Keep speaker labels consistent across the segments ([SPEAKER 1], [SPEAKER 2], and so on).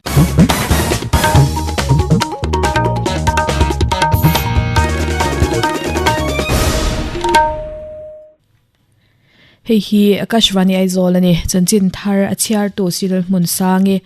[SPEAKER 1] Hei hi Akashvani Aizawl a ni. Chanchin thar a chhiartu Cyril Hmunsangi.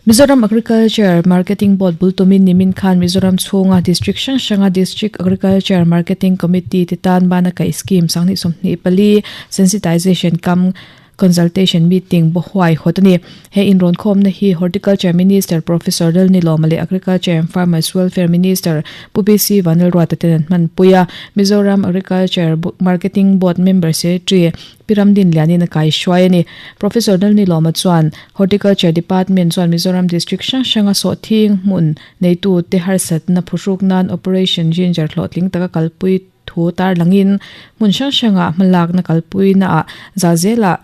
[SPEAKER 1] Mizoram Agriculture Marketing Board bul tumin nimin khan Mizoram chhunga District hrang hranga District Agriculture Marketing Committee te tan bana kaih scheme 2024 Sensitization Cum Consultation Meeting Bohuai hawt a ni. He inrawnkhawmna hi Horticulture Minister Professor Lalnilawma leh Agriculture and Farmers Welfare Minister Pu BC Vanlalruata ten an hmanpui a. Mizoram Agriculture Marketing Board Member Secretary Pi Ramdinlianin a kaihruai a ni. Professor Lalnilawma chuan Horticulture Department chuan Mizoram District hrang hranga sawhthing hmun neitute harsatna phuhruk nan Operation Ginger hlawhtling taka kalpui thu tarlangin hmun hrang hrangah hmalakna kalpuinaah za zelah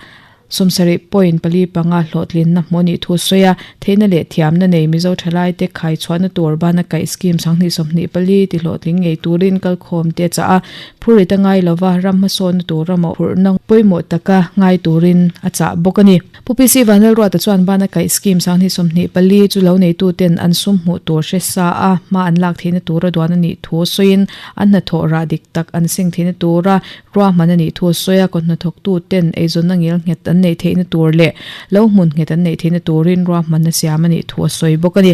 [SPEAKER 1] Sawmsarih point pali panga hlawhtlinna hmuh anih thu sawi a, theihna leh thiamna nei Mizo thalaite khai chhuahna tur bana kaih scheme 2024 ti hlawhtling ngei turin kalkhawm te a chah a, phurrit a ngai lova ram hmasawnna tur ramah phurhna pawimawh taka ngai turin a chah bawk a ni. Pu PC Vanlalruata chuan bana kaih scheme 2024 chu lo neituten an sum hmuh tur hre sa a, hma an lak theihna tura duan anih thu sawiin an hnathawh rah dik tak an seng theihna tura Ruahman a nih thu a sawi a, kawt hnathawktuten eizawnna ngel nghet an neih theihna tur leh lo hmun nghet an neih theihna turin ruahmanna siam a nih thu a sawi bawk a ni.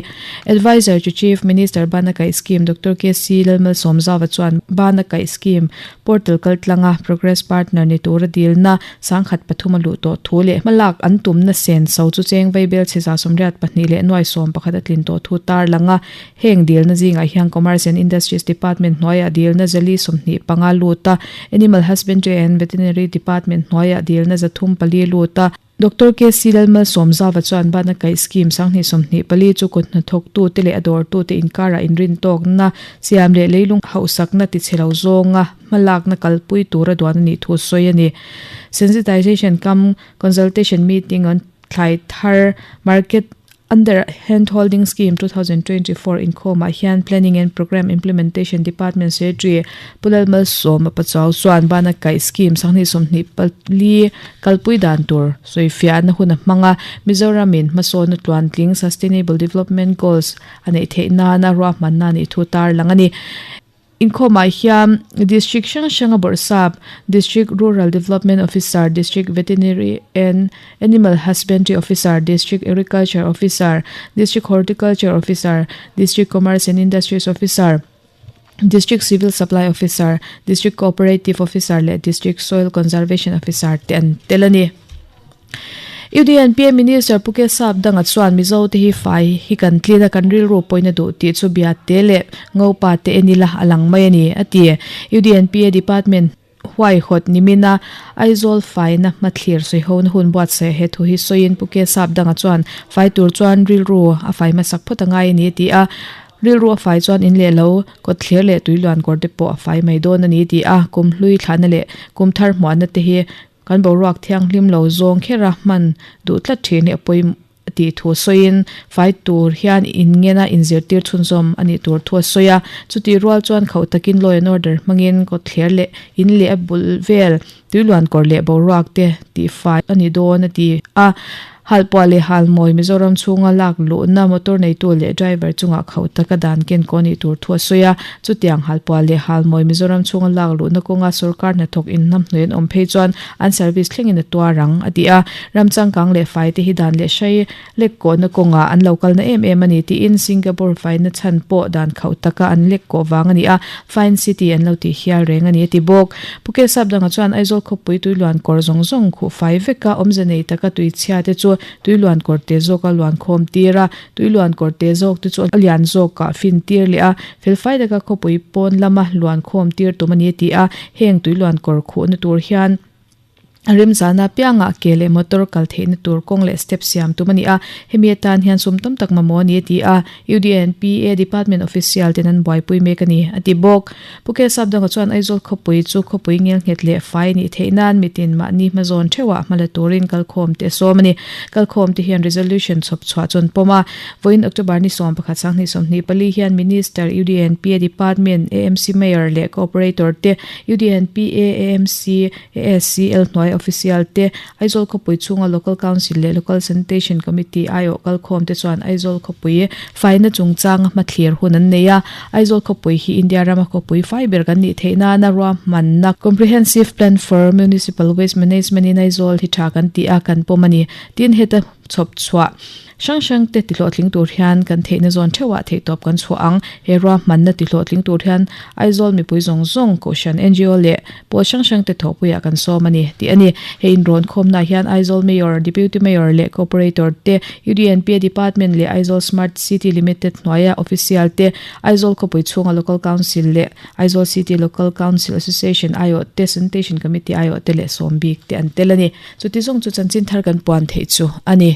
[SPEAKER 1] Adviser to Chief Minister Bana Kaih Scheme Doctor KC Lalmalsawmzauva chuan Bana Kaih Scheme portal kaltlanga Progress Partner ni tura dilna sangkhat pathum a luh tawh thu leh hmalak an tumna sen so chu cheng vaibel chhe 82 leh nuai 11 a tlin tawh thu tarlang a. Heng dilna zingah hian Commerce and Industries Department hnuaiah dilna zali 25 lut a, Animal Husbandry and Veterinary Department hnuaiah dilna 304 lut a. Doctor KC Lalmalsawmzava chuan bana kaih scheme 2024 chu kut hnathawktute leh a dawrtute inkarah inrintawkna siam leh leilung hauhsakna tichhe lo zawnga hmalakna kalpui tura duan a nih thu sawi a ni. Sensitization cum Consultation Meeting on Thlai Thar Market Under Hand Holding Scheme 2024 inkhawmah hian Planning and Programme Implementation Department Secretary Pu Lalmalsawma Pachuau chuan bana kaih scheme 2024 kalpui dan tur sawifiahna hun a hmang a, Mizoramin hmasawnna tluantling Sustainable Development Goals a neih theih nana ruahmanna a nih thu tarlang a ni. Inkhawmah hian District hrang hranga bawrhsap, District Rural Development Officer, District Veterinary and Animal Husbandry Officer, District Agriculture Officer, District Horticulture Officer, District Commerce and Industries Officer, District Civil Supply Officer, District Cooperative Officer leh District Soil Conservation Officer te an tel a ni. UDNPA Minister Pu Kesap Danga chuan Mizo te hi fai hi kan tlin a, kan rilru pawhin a duh tih chu bia te leh ngopa te en ila a lang mai a ni, a ti. UDNPA Department huaihawt nimina Aizawl faina hmathlir sawihona hun buatsaih he thu hi sawiin Pu Kesap Danga chuan fai tur chuan rilru a fai hmasak phawt a ngai a ni, a ti a. Rilru a fai chuan in leh lo, kawtthler leh tuiluan kawr te pawh a fai mai dawn a ni, ti a. Kum hlui thlahna leh kum thar hmuahna te hi Kan boruak thianghlim lo zawng khera hman duh tlat thin hi a pawi tih thu sawiin fai tur hian inngena inzirtir chhunzawm a nih tur thu a sawi a. Chutih rual chuan khauh takin law and order hmangin kawtthler leh in leh a bul vel tuiluan kawr leh boruak te tihfai a ni dawn a ti a. Halpuah leh Halmawi Mizoram chhunga lak luhna motor neitu leh driver chungah khauh taka dan ken kaw nih tur thu a sawi a. Chutiang Halpuah leh Halmawi Mizoram chhunga lak luhna kawnga sorkar hnathawk inhnamhnuai an awm phei chuan an service thlengin a tuar ang, a ti a. Ram changkang leh fai te hi dan leh hrai lek kawhna kawngah an lo kalna em em a ni tiin Singapore faina chhan pawh dan khauh taka an lek kawh vang a ni a, Fine City an lo tih hial reng a ni, a ti bawk. Phuket Sapdanga chuan Aizawl khawpui tuiluan kawr zawng zawng khuh fai vek a, awmze nei taka tuichhia te chu tuiluan kawr te zawk a luan khawm tir a, tuiluan kawr te zawk te chu a lian zawk ah fin tir leh a, felfai taka khawpui pawn lama luan khawm tir tum a ni a ti a, heng tuiluan kawr khuhna tur hian A remzana apiangah ke leh motor kal theihna tur kawng leh step siam tum a ni a, hemi atan hian sum tam tak mamawh a ni a ti a, UDNPA department official ten an buaipui mek a ni, a ti bawk. Pu K Sapdanga chuan Aizawl khawpui chu khawpui ngelnghet leh fai nih theih nan mitin mahni hmazawn theuhah hma la turin kalkhawm te a sawm a ni. Kalkhawm te hian resolution chhawp chhuah chu an pawm a, vawiin October ni 11 2024 hian Minister, UDNPA department, AMC Mayor leh Cooperator te, UDNPA, AMC, ASCL hnuaia Official te, Aizawl khawpui chhunga Local Council leh Local Sanitation Committee aiawh kalkhawm te chuan Aizawl khawpui faina chungchanga hmathlir hun an nei a. Aizawl khawpui hi India rama khawpui fai ber kan nih theih nana ruahmanna Comprehensive Plan for Municipal Waste Management in Aizawl hi tha kan ti a, kan pawm a ni. Tin, heta chhawp chhuah hrang hrang te tihlawhtling tur hian kan theihna zawn theuhah theihtawp kan chhuah ang. He ruahmanna tihlawhtling tur hian Aizawl mipui zawng zawng, Kohhran, ngo leh pawl hrang hrang te thawhpuiah kan sawm a ni, tih a ni. He inrawn khawmnaah hian Aizawl Mayor, Deputy Mayor leh Corporator te, UDNPA Department leh Aizawl Smart City Limited hnuaia official te, Aizawl khawpui chhunga Local Council leh Aizawl City Local Council Association aiawh te, Sanitation Committee aiawh te leh sawm bik te an tel a ni. Chuti zawng chu chanchin thar kan puan theih chu a ni.